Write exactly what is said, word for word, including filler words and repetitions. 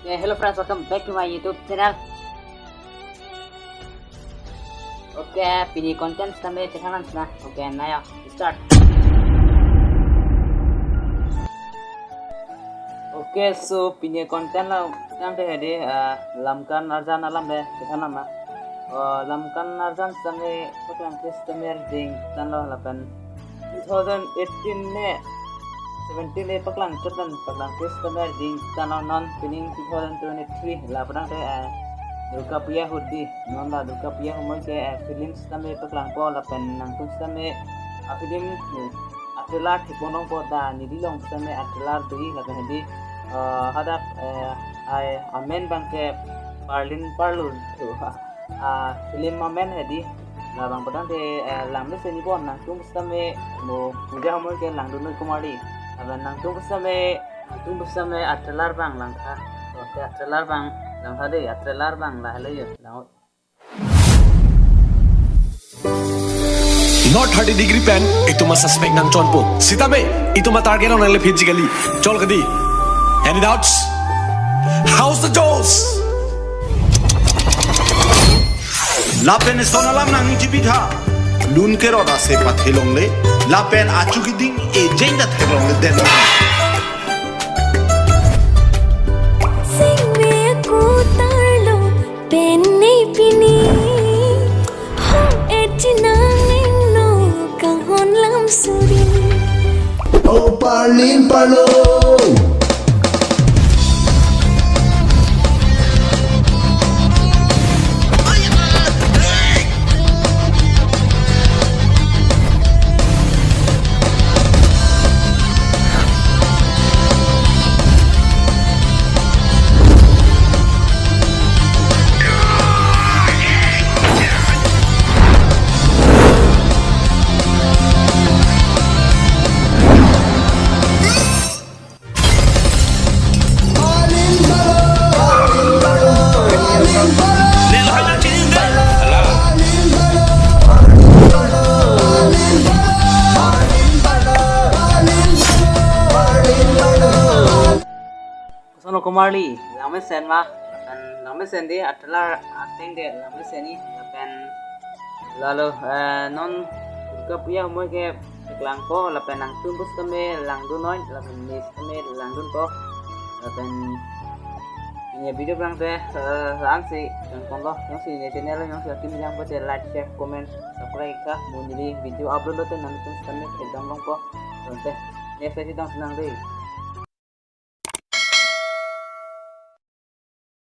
Okay, hello friends, welcome back to my YouTube channel. Okay, pini content sitame chethan nang. Okay, nayo, start. Okay, so pini content la tangte hedi, ah, lamkan arjan alam le chethan nang. Oh, lamkan arjan sitame paklang ke sitame arding tanglo lapen two thousand eighteen ne seventeen le paklang chot pen paklang ke sitame arding tanglo, non pining two thousand twenty-three la padang te, eh, Durga Puja ahut di, non la Durga Puja ahumoi ke, eh, film sitame paklangpo lapen nangtum sitame, ah, film, eh, a-trailer thekponlongpo ta neli along sitame a-trailer do-i lapen hedi, eh, hadak, eh, ai amen abang ke Parlin Parlo tu, ah, film amen hedi. Labang padang te, eh, langmesen ni bon nangtum sitame mo puja ahumoi ke langdun noi komarli. Lapen nangtum sitame, nangtum sitame a-trailer abang langtha. Okay, a-trailer abang langtha dei, a-trailer abang lahelo yo. Lang- North thirty degree pen itum a-suspect nangchonpo. Sitame itum a-target along nangle physically. Chol kadi. Any doubts? How's the dose? Lapen eson alam nangning chipitha. Lun kerot ase pathelongle. Lapen achu kiding ejeng ta theklongle den. Singve kutarlo penne pini. Ho ejinang no kanghon lam suri. Oh, Parlin Parlo. Koson lo komarli, langmesen ma, lapen langmesen dei, a-trailer ateng dei langmesen ni, lapen lalo, eh, non Durga Puja ahumoi ke paklangpo, lapen nangtum pusitame langdun noi, lapen ne sitame langdunpo, lapen pini video abang te, eh, la-ansi langponlo, jongsi ne channel jongsi akim jang pote like, share, comment, subscribe ka, mo neli video upload lote nangtum sitame ekdam longpo, lapen te, next sesi dong sinang dei.